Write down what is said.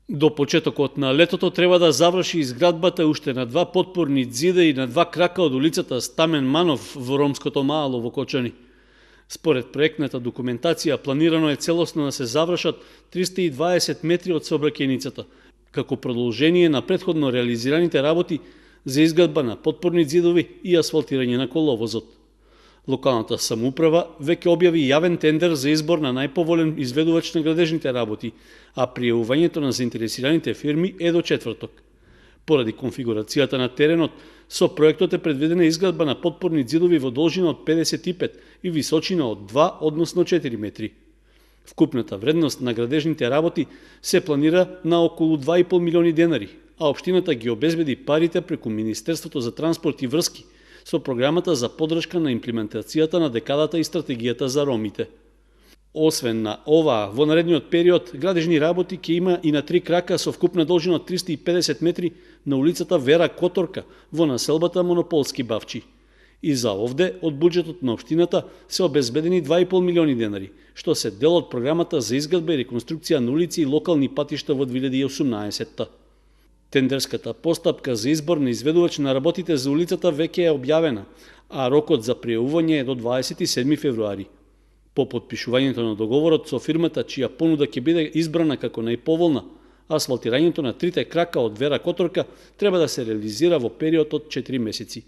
До почетокот на летото треба да заврши изградбата уште на 2 потпорни ѕида и на 2 крака од улицата Стамен Манов во Ромското мало во Кочани. Според проектната документација, планирано е целосно да се завршат 320 метри од сообраќајницата, како продолжение на претходно реализираните работи за изградба на потпорни ѕидови и асфалтирање на коловозот. Локалната самоуправа веќе објави јавен тендер за избор на најповолен изведувач на градежните работи, а пријавувањето на заинтересираните фирми е до четврток. Поради конфигурацијата на теренот, со проектот е предвидена изградба на потпорни ѕидови во должина од 55 и височина од 2, односно 4 метри. Вкупната вредност на градежните работи се планира на околу 2,5 милиони денари, а општината ги обезбеди парите преку Министерството за транспорт и врски, со програмата за поддршка на имплементацијата на декадата и стратегијата за ромите. Освен на ова, во наредниот период, градежни работи ќе има и на 3 крака со вкупна должина од 350 метри на улицата Вера Которка во населбата Монополски Бавчи. И за овде, од буџетот на општината се обезбедени 2,5 милиони денари, што се дел од програмата за изградба и реконструкција на улици и локални патишта во 2018-та. Тендерската постапка за избор на изведувач на работите за улицата веќе е објавена, а рокот за пријавување е до 27 февруари. По потпишувањето на договорот со фирмата чија понуда ќе биде избрана како најповолна, асфалтирањето на 3 крака од Вера Которка треба да се реализира во период од 4 месеци.